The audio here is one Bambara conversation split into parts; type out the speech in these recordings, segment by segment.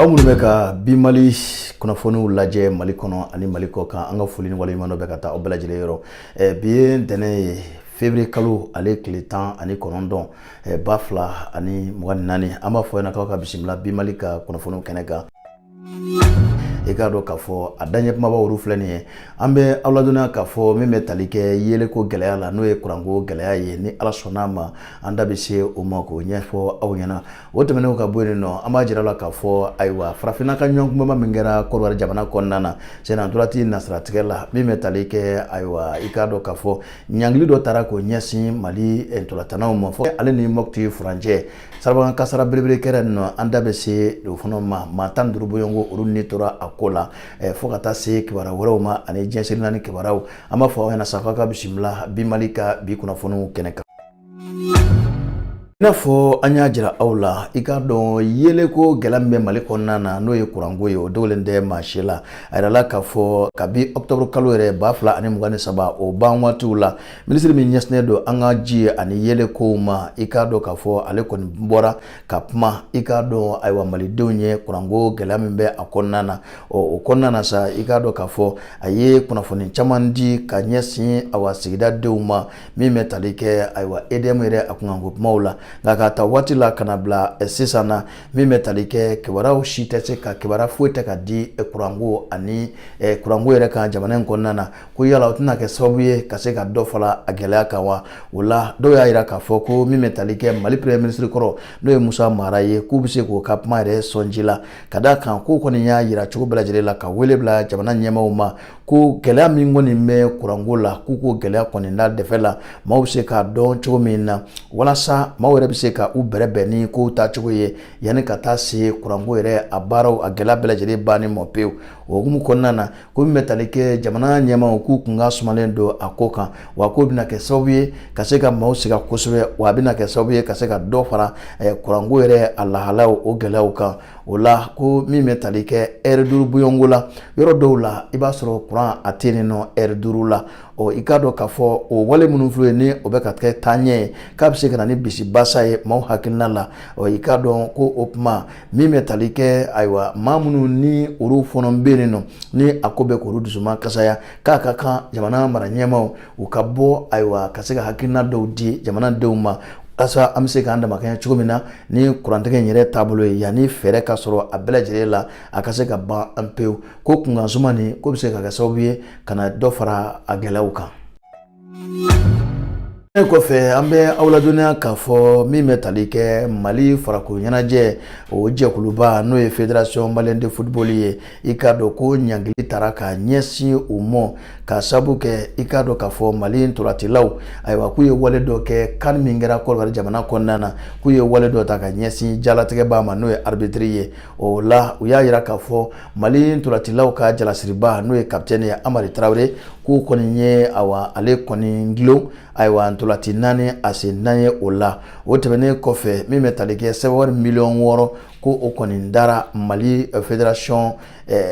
Aw minnu bɛ ka bi Mali kunnafoniw lajɛ Mali kɔnɔ ani Mali kɔ kan, an ka foli ni waleɲumandɔn bɛ ka taa aw bɛɛ lajɛlen yɔrɔ. Bi ye ntɛnɛn ye, février kalo ale tile 19, 2024. An b'a fɔ ɲɛna k'aw ka bisimila bi Mali ka kunnafoniw kɛnɛ kan. I k'a dɔn k'a fɔ a daɲɛ kumabaw olu filɛ nin ye. An bɛ aw ladɔnniya k'a fɔ min bɛ tali kɛ yeelenko gɛlɛya la, n'o ye kuranko gɛlɛya ye, ni Ala sɔnna a ma, an da bɛ se o ma k'o ɲɛfɔ aw ɲɛna. O tɛmɛnen ka bɔ yen nɔ, an b'a jira la k'a fɔ ayiwa, farafinna ka ɲɔgɔnkunbɛnba min kɛra Kɔdiwari jamana kɔnɔna na senna ntolati nasiratigɛ la, min bɛ tali kɛ, ayiwa, i k'a dɔn k'a fɔ ɲangili dɔ taara k'o ɲɛsin Mali ntolatannaw ma, fɔ ale ni Mɔti furancɛ sirabakan kasara belebele kɛra nin nɔ. An da bɛ se o fana ma. Maa 15 bɔɲɔgɔnko olu ni tora a ko la, fo ka taa se kibaruya wɛrɛw ma ani diɲɛ seli naani kibaruyaw. An b'a fɔ aw ɲɛna sa k'aw ka bisimila bi Mali ka bi kunnafoniw kɛnɛ kan. I n'a fɔ an y'a jira aw la, i k'a dɔn yeelenko gɛlɛya min bɛ Mali kɔnɔna na, n'o ye kuranko ye, o dogolen tɛ maa si la. A yirala k'a fɔ kabi octobre kalo yɛrɛ 2023, o ban waatiw la, minisiri min ɲɛsinnen don an ka ji ani yeelenkow ma, i k'a dɔn k'a fɔ ale kɔni bɔra ka kuma, i k'a dɔn, ayiwa, malidenw ye kuranko gɛlɛya min bɛ a kɔnɔna na. Ɔ, o kɔnɔna na sa, i k'a dɔn k'a fɔ a ye kunnafoni caman di ka ɲɛsin, awa, sigidadenw ma, min bɛ tali kɛ, ayiwa, EDM yɛrɛ a kunkanko kumaw la. Nka k'a ta waati la ka na bila sisan na, min bɛ tali kɛ kibaruyaw si tɛ se ka kibaruya foyi tɛ ka di kuranko ani kuranko yɛrɛ kan jamana in kɔnɔna na, ko yala o tɛna kɛ sababu ye ka se ka dɔ fara a gɛlɛya kan wa? O la, dɔw y'a jira k'a fɔ ko min bɛ tali kɛ Mali premier ministre kɔrɔ, n'o ye Musa Mara ye, k'u bɛ se k'o ka kuma yɛrɛ sɔn ji la, ka d'a kan k'o kɔni y'a jira cogo bɛɛ lajɛlen la ka wele bila jamana ɲɛmaaw ma ko gɛlɛya min kɔni bɛ kuranko la, k'u ko gɛlɛya kɔni da dɛfɛ la, maaw bɛ se k'a dɔn cogo min na, walasa maaw yɛrɛ bɛ se ka u bɛrɛbɛn ni kow taacogo ye, yanni ka taa se kuranko yɛrɛ a baaraw a gɛlɛya bɛɛ lajɛlen banni ma pewu. O hukumu kɔnɔna na, ko min bɛ tali kɛ jamana ɲɛmaaw k'u kun ka sumalen don a ko kan, wa k'o bɛna kɛ sababu ye ka se ka maaw siga kosɛbɛ, wa a bɛna kɛ sababu ye ka se ka dɔ fara kuranko yɛrɛ a lahalaw o gɛlɛyaw kan. O la, ko min bɛ tali kɛ ɛri 5 bɔɲɔgɔnko la, yɔrɔ dɔw la, i b'a sɔrɔ kuran a tɛ yen nɔ ɛri 5 la. Ɔ, i k'a dɔn k'a fɔ o wale minnu filɛ ni o bɛ ka kɛ taaɲɛ ye, k'a bɛ se ka na ni bisibasa ye maaw hakilina la. Ɔ, i k'a dɔn ko o kuma min bɛ tali kɛ, ayiwa, maa minnu ni olu fana bɛ yen nɔ, ni a ko bɛ k'olu dusuma kasaya, k'a ka kan jamana mara ɲɛmaaw u ka bɔ, ayiwa, ka se ka hakilina dɔw di jamanadenw ma, walasa an bɛ se k'an damakɛɲɛ cogo min na ni kurantigɛ in yɛrɛ taabolo ye, yanni fɛɛrɛ ka sɔrɔ a bɛɛ lajɛlen la, a ka se ka ban an pewu. Ko kunkansuma nin ko bɛ se ka kɛ sababu ye ka na dɔ fara a gɛlɛyaw kan. Kɔfɛ, an bɛ aw ladɔnniya k'a fɔ min bɛ tali kɛ Mali farikolo ɲɛnajɛ o jɛkuluba, n'o ye Fédération malienne de football ye, i k'a dɔn ko ɲangili taara ka ɲɛsin u ma, ka sabu kɛ, i k'a dɔn k'a fɔ Mali ntolacilaw, ayiwa, k'u ye wale dɔ kɛ CAN min kɛra Kɔdiwari jamana kɔnɔna na, k'u ye wale dɔ ta ka ɲɛsin jalatigɛbaa ma, n'o ye arbitre ye. O la, u y'a jira k'a fɔ Mali ntolacilaw ka jalasiriba, n'o ye capitaine ye, Amari Tarawele, k'u kɔni ye, awa, ale kɔni dulon, ayiwa, ntolaci naani, a sen naani ye. O la, o tɛmɛnen kɔfɛ, min bɛ tali kɛ CFA wari miliyɔn 6, ko o kɔni dara Mali Fédération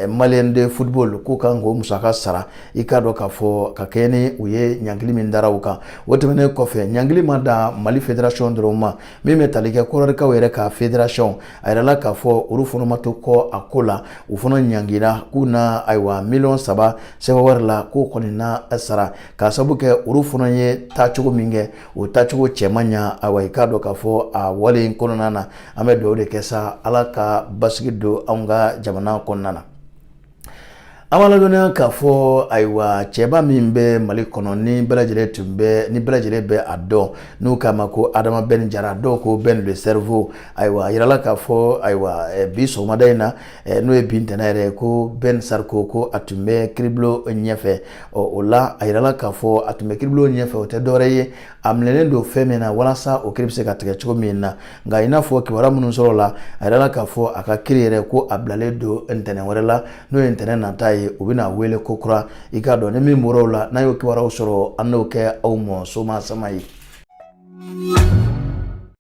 malienne de football, k'u kan k'o musaka sara, i k'a dɔn k'a fɔ ka kɛɲɛ ni u ye ɲangili min dara u kan. O tɛmɛnen kɔfɛ, ɲangili ma da Mali fédération dɔrɔn ma. Min bɛ tali kɛ Kɔdiwarikaw yɛrɛ ka fédération, a yirala k'a fɔ olu fana ma to kɔ a ko la, u fana ɲangira k'u na, ayiwa, miliyɔn 3 CFA wari la, k'o kɔni na sara, k'a sababu kɛ olu fana ye taacogo min kɛ, o taacogo cɛ man ɲa. Ayiwa, i k'a dɔn k'a fɔ a wale in kɔnɔna na, an bɛ dugawu de kɛ sa, Ala ka basigi don anw ka jamana kɔnɔna na. An b'a ladɔnniya k'a fɔ, ayiwa, cɛba min bɛ Mali kɔnɔ, ni bɛɛ lajɛlen tun bɛ, ni bɛɛ lajɛlen bɛ a dɔn, n'u k'a ma ko Adama Ben Jara, dɔw ko Ben le cerveau, ayiwa, a yirala k'a fɔ, ayiwa, bi sɔgɔmada in na, n'o ye bi ntɛnɛn yɛrɛ ye, ko Ben Sarko, ko a tun bɛ kiiribulon ɲɛfɛ. Ɔ, o la, a yirala k'a fɔ a tun bɛ kiiribulon ɲɛfɛ, o tɛ dɔwɛrɛ ye, a minɛlen don fɛn min na, walasa o kiiri bɛ se ka tigɛ cogo min na. Nka i n'a fɔ kibaruya minnu sɔrɔ la, a yirala k'a fɔ a ka kiiri yɛrɛ, ko a bilalen don ntɛnɛn wɛrɛ la, n'o ye ntɛnɛn nata ye, u bɛna wele ko kura. I k'a dɔn ni min bɔra o la, n'an y'o kibaruyaw sɔrɔ, an n'o kɛ aw mɔ soma sama ye.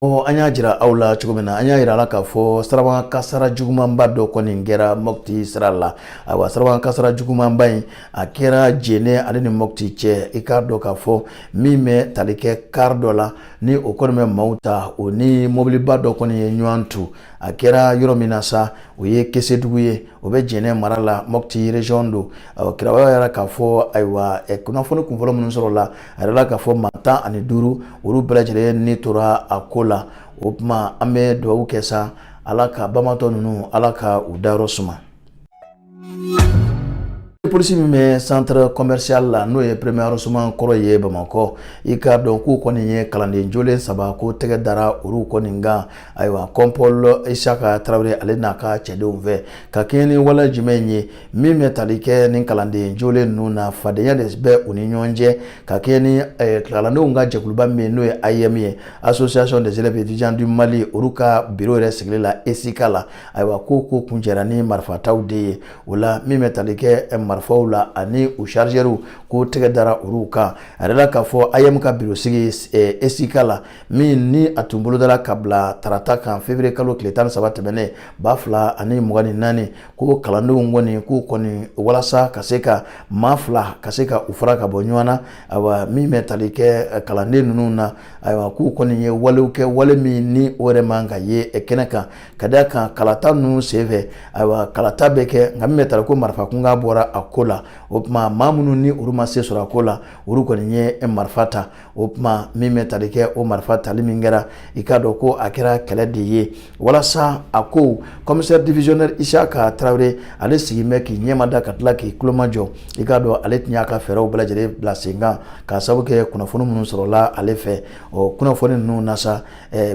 Ɔ, an y'a jira aw la cogo min na, an y'a jira la k'a fɔ sirabakan kasara jugumanba dɔ kɔni kɛra Mɔti sira la. Ayiwa, sirabakan kasara jugumanba in, a kɛra Jene ale ni Mɔti cɛ. I k'a dɔn k'a fɔ min bɛ tali kɛ car dɔ la, ni o kɔni bɛ maaw ta, o ni mɔbiliba dɔ kɔni ye ɲɔgɔn tu. A kɛra yɔrɔ min na sa, o ye Kesedugu ye, o bɛ Jɛnɛ mara la, Mopti région don. Kibaruya yɛrɛ k'a fɔ, ayiwa, kunnafoni kunfɔlɔ minnu sɔrɔla, a yirala k'a fɔ maa 15, olu bɛɛ lajɛlen ni tora a ko la. O tuma an bɛ dugawu kɛ sa, Ala ka banbaatɔ ninnu, Ala ka u dayɔrɔ suma. Polisi min bɛ centre commercial la, n'o ye premier arrondissement kɔrɔ ye Bamakɔ, i k'a dɔn k'u kɔni ye kalanden jolen saba ko tɛgɛ dara olu kɔni kan. Ayiwa, Kɔnpɔl Isaka Tarawele, ale n'a ka cɛdenw fɛ, ka kɛɲɛ ni wale jumɛn ye min bɛ tali kɛ nin kalanden jolen ninnu na, fadenya de bɛ u ni ɲɔgɔn cɛ, ka kɛɲɛ ni kalandenw ka jɛkuluba min n'o ye AEEM ye, Association des élèves étudiants du Mali, olu ka bureau yɛrɛ sigili la ESICA la. Ayiwa, ko kuncɛra ni marifataw de ye. O la, min bɛ tali kɛ marifaw la ani u chargeurs, ko tɛgɛ dara olu kan. A yirala k'a fɔ AEEM ka bureau sigi ESICA la, min ni a tun bolodara ka bila tarata kan, février kalo tile 13 tɛmɛnen 2024, ko kalandenw kɔni k'u kɔni walasa ka se ka maa fila ka se ka u fara ka bɔ ɲɔgɔn na. Ayiwa, min bɛ tali kɛ kalanden ninnu na, ayiwa, k'u kɔni ye walew kɛ, wale min ni o yɛrɛ man ka ye kɛnɛ kan, ka d'a kan kalata ninnu senfɛ, ayiwa, kalata bɛ kɛ, nka min bɛ tali ko marifa kunkan bɔra a ko la. O tuma maa minnu ni olu ma se sɔrɔ a ko la, olu kɔni ye marifa ta. O tuma min bɛ tali kɛ o marifa tali min kɛra, i k'a dɔn ko a kɛra kɛlɛ de ye. Walasa a ko commissaire divisionnaire Isaka Tarawele, ale sigilen bɛ k'i ɲɛmada ka tila k'i tulomajɔ. I k'a dɔn ale tun y'a ka fɛɛrɛw bɛɛ lajɛlen bila sen kan, k'a sababu kɛ kunnafoni minnu sɔrɔla ale fɛ. Ɔ kunnafoni ninnu na sa,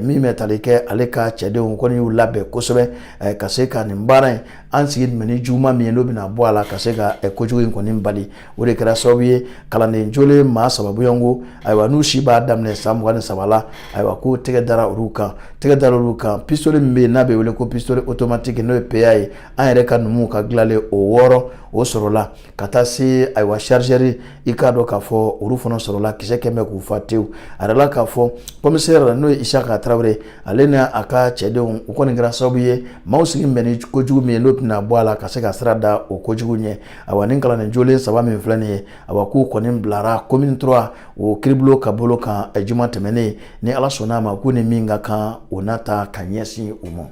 min bɛ tali kɛ ale ka cɛdenw kɔni y'u labɛn kosɛbɛ ka se ka nin baara in an sigi tun bɛ ni juguman min ye, n'o bɛna bɔ a la, ka se ka kojugu in kɔni bali. O de kɛra sababu ye kalanden jolen maa saba bɔɲɔgɔnko, ayiwa, n'u si b'a daminɛ san 23 la, ayiwa, ko tɛgɛ dara olu kan, tɛgɛ dara olu kan. Pistolet min bɛ yen n'a bɛ wele ko pistolet automatique, n'o ye PA ye, an yɛrɛ ka numuw ka dilanlen, o wɔɔrɔ o sɔrɔla, ka taa se, ayiwa, chargeur, i k'a dɔn k'a fɔ olu fana sɔrɔla, kisɛ kɛmɛ k'u fa tewu. A yirala k'a fɔ commissaire, n'o ye Isaka Tarawele, ale n'a ka cɛdenw, u kɔni kɛra sababu ye maaw sigi bɛ ni kojugu min ye, n'o tɛna bɔ a la, ka se ka sira da o kojugu ɲɛ. Ayiwa, nin kalanden jolen saba min filɛ nin ye, ayiwa, k'u kɔni bilara commune 3 o kiiribulon ka bolo kan juma tɛmɛnen. Ni Ala sɔnna a ma, k'u ni min ka kan, o na ta ka ɲɛsin u ma.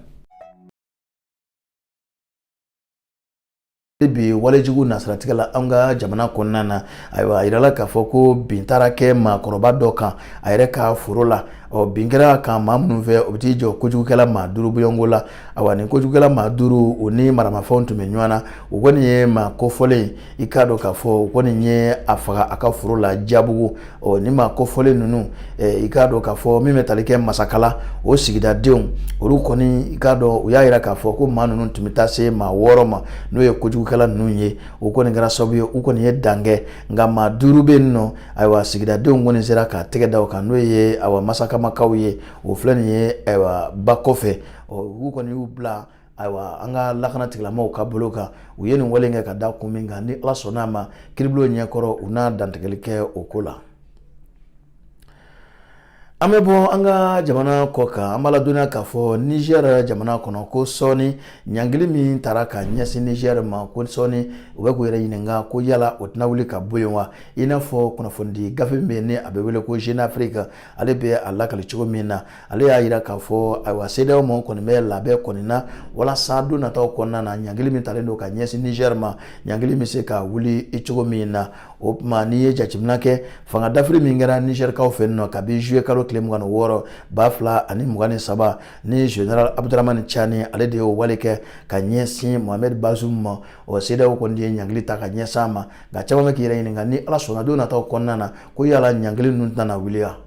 Bi walejugu nasiratigɛ la an ka jamana kɔnɔna na, ayiwa, a yirala k'a fɔ ko bin taara kɛ maakɔrɔba dɔ kan a yɛrɛ ka foro la. Ɔ bin kɛra kan maa minnu fɛ, o bɛ t'i jɔ kojugukɛla maa duuru bɔɲɔgɔnko la. Ayiwa, nin kojugukɛla maa duuru, o ni maramafɛnw tun bɛ ɲɔgɔn na. U kɔni ye maa kofɔlen, i k'a dɔn k'a fɔ u kɔni ye a faga a ka foro la Jabugu. Ɔ ni maa kofɔlen ninnu, i k'a dɔn k'a fɔ min bɛ tali kɛ Masakala, o sigidadenw, olu kɔni, i k'a dɔn u y'a jira k'a fɔ ko maa ninnu tun bɛ taa se maa wɔɔrɔ ma, n'o ye kojugukɛla ninnu ye. O kɔni kɛra sababu ye u kɔni ye dan kɛ, nka maa duuru bɛ yen nɔ. Ayiwa, sigidadenw kɔni sera ka tɛgɛ da o kan, n'o ye, ayiwa, Masakamakaw ye. O filɛ nin ye, ayiwa, ba kɔfɛ. Ɔ u kɔni y'u bila, ayiwa, an ka lakana tigilamɔgɔw ka bolo kan. U ye nin wale kɛ ka da kun min kan, ni Ala sɔnna a ma, kiiribulon ɲɛkɔrɔ, u n'a dantigɛli kɛ o ko la. An bɛ bɔ an ka jamana kɔ kan, an b'a ladɔnniya k'a fɔ Niger jamana kɔnɔ, ko sɔɔni ɲangili min taara ka ɲɛsin Niger ma, ko sɔɔni u bɛ k'u yɛrɛ ɲininka ko yala o tɛna wuli ka bɔ yen wa? I n'a fɔ kunnafonidi gafe min bɛ yen ni a bɛ wele ko Jeune Afrique, ale bɛ a lakali cogo min na, ale y'a jira k'a fɔ, ayiwa, CEDEAO mɔgɔw kɔni bɛ labɛn kɔni na walasa don nataw kɔnɔna na, ɲangili min talen don ka ɲɛsin Niger ma, ɲangili bɛ se ka wuli cogo min na. O tuma n'i ye jateminɛ kɛ, fanga dafiri min kɛra Nizɛrikaw fɛ yen nɔ kabi juillet kalo tile 26 2023, ni général Abdourahamane Tiani, ale de y'o wale kɛ ka ɲɛsin Mohamed Bazoum ma. Ɔ CEDEAO kɔni de ye ɲangili ta ka ɲɛsin a ma, nka caman bɛ k'i yɛrɛ ɲininka, ni Ala sɔnna, don nataw kɔnɔna na, ko yala ɲangili ninnu tɛna wuli wa?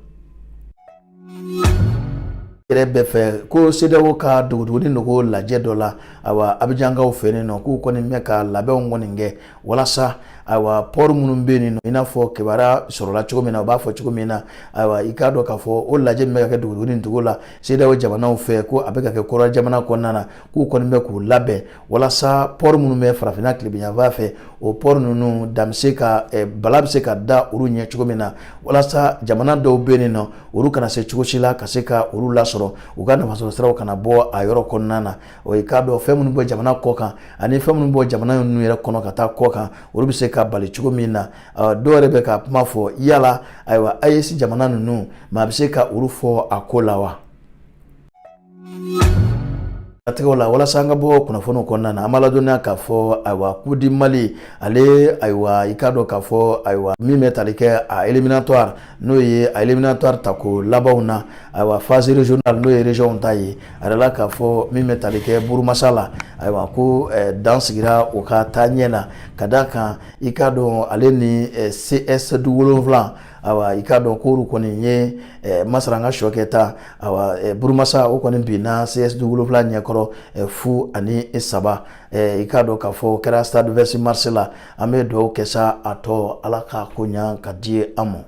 Yɛrɛ bɛɛ fɛ ko CEDEAO ka dogodogonin dogo lajɛ dɔ la, ayiwa, Abijankaw fɛ yen nɔ, k'u kɔni bɛ ka labɛnw kɔni kɛ walasa, ayiwa, port minnu bɛ yen nɔ, i n'a fɔ kibaruya sɔrɔla cogo min na, u b'a fɔ cogo min na, ayiwa, i k'a dɔn k'a fɔ o lajɛ min bɛ ka kɛ dogodogonin dogo la CEDEAO jamanaw fɛ, ko a bɛ ka kɛ Kɔdiwari jamana kɔnɔna na, k'u kɔni bɛ k'u labɛn walasa port minnu bɛ farafinna tilebinyanfan fɛ, o port ninnu dan bɛ se ka bala bɛ se ka da olu ɲɛ cogo min na, walasa jamana dɔw bɛ yen nɔ, olu kana se cogo si la ka se ka olu lasɔrɔ, u ka nafasɔrɔ siraw kana bɔ a yɔrɔ kɔnɔna na. O i k'a dɔn fɛn minnu bɔ jamana kɔ kan ani fɛn minnu bɔ jamana ninnu yɛrɛ kɔnɔ ka taa kɔ kan, olu bɛ se ka bali cogo min na. Dɔw yɛrɛ bɛ ka kuma fɔ yala, ayiwa, AES jamana ninnu, maa bɛ se ka olu fɔ a ko la wa? Latigɛw la, walasa an ka bɔ kunnafoniw kɔnɔna na, an b'a ladɔnniya k'a fɔ, ayiwa, Coupe du Mali ale, ayiwa, i k'a dɔn k'a fɔ, ayiwa, min bɛ tali kɛ a éliminatoire, n'o ye a éliminatoire tako labanw na, ayiwa, phase régionale, n'o ye région ta ye, a yirala k'a fɔ min bɛ tali kɛ Burumasa la, ayiwa, ko dan sigira o ka taa ɲɛ na, ka d'a kan, i k'a dɔn, ale ni CS 7, ayiwa, i k'a dɔn k'olu kɔni ye masara an ka sɔ kɛ ta. Ayiwa, Burumasa o kɔni binna CS 7 ɲɛkɔrɔ 0-3. I k'a dɔn k'a fɔ o kɛra stade 26 mars la. An bɛ dugawu kɛ sa, a tɔ Ala ka ko ɲa ka di an ma.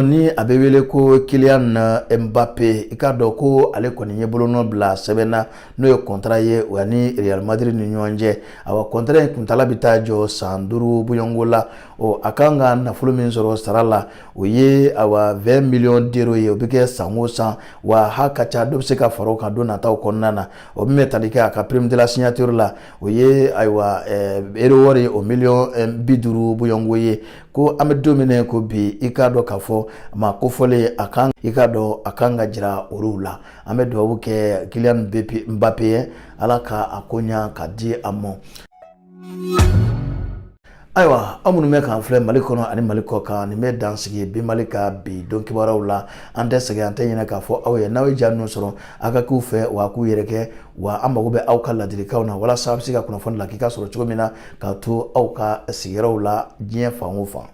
Ni a bɛ wele ko Kylian Mbappé, i k'a dɔn ko ale kɔni ye bolonɔ bila sɛbɛn na, n'o ye contrat ye o ni Real Madrid ni ɲɔgɔn cɛ. Awa, contrat in kuntala bɛ taa jɔ san 5 bɔɲɔgɔnko la. Ɔ, a kan ka nafolo min sɔrɔ sara la, o ye, awa, 20 millions d'euros ye. O bɛ kɛ san o san, wa ha ka ca, dɔ bɛ se ka fara o kan don nataw kɔnɔna na. O min bɛ tali kɛ a ka prime de la signature la, o ye, ayiwa, euro wari o miliyɔn 50 bɔɲɔgɔnko ye. Ko an bɛ don min na ko bi, i k'a dɔn k'a fɔ maa kofɔlen a kan, i k'a dɔn a kan ka jira olu la. An bɛ dugawu kɛ Kylian Mbappé ye, Ala ka a ko ɲa ka di a ma. Ayiwa, aw minnu bɛ k'an filɛ Mali kɔnɔ ani Mali kɔ kan, nin bɛ dan sigi bi Mali ka bi don kibaruyaw la. An tɛ sɛgɛn, an tɛ ɲinɛ k'a fɔ aw ye, n'aw ye ja ninnu sɔrɔ, aw ka k'u fɛ wa k'u yɛrɛ kɛ. Wa an mago bɛ aw ka ladilikanw na, walasa a bɛ se ka kunnafoni lakika sɔrɔ cogo min na, k'a to aw ka sigiyɔrɔw la diɲɛ fan o fan.